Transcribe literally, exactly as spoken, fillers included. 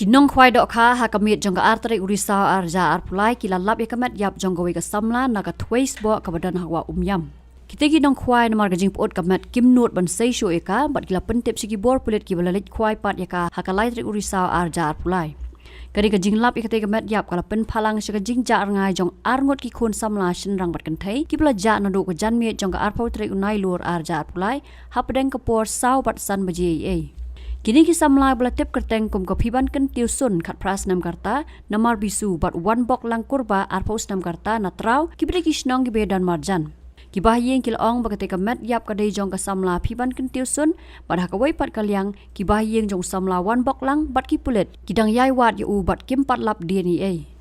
Ki nongkhwai dohkha ha ka miet jong ka ar tarik u Risaw ar hajar arphew lai ki la lap ïa ka met ïap jong kawei ka samla na ka thwei sboh kaba don ha Wah Umiam. Kita ki nongkhwai namar ka jingpyut ka met kim nud ban sei shuh ïa ka bad ki la pyntip sha ki bor pulit kiba la leit khwai pat ïa ka ha ka lai tarik u Risaw ar hajar arphew lai. Kane ka jinglap ïa kata ka met ïap ka la pynphalang sha ka jingjah rngai jong arngut ki khun samla shynrang bad kynthei kiba la jah naduh ka janmiet jong ka arphew tarik u Nailur ar hajar arphew lai hapdeng ka por saw bad san baje eiei. Kine ki samla ba la tip kyrteng kum ka Phiban Kyntiew Sun khatphra snem ka rta na Marbisu bad Wanboklang Kurbah arphew snem ka rta na Traw kiba dei ki shnong kiba ïadon marjan. Kiba ha ïing ki la ong ba kata ka met ïap ka dei jong ka samla Phiban Kyntiew Sun bad ha kawei pat ka liang kiba ha ïing jong u samla Wanboklang bad ki pulit ki dang ïai wad ïa u bad kim pat lap D N A.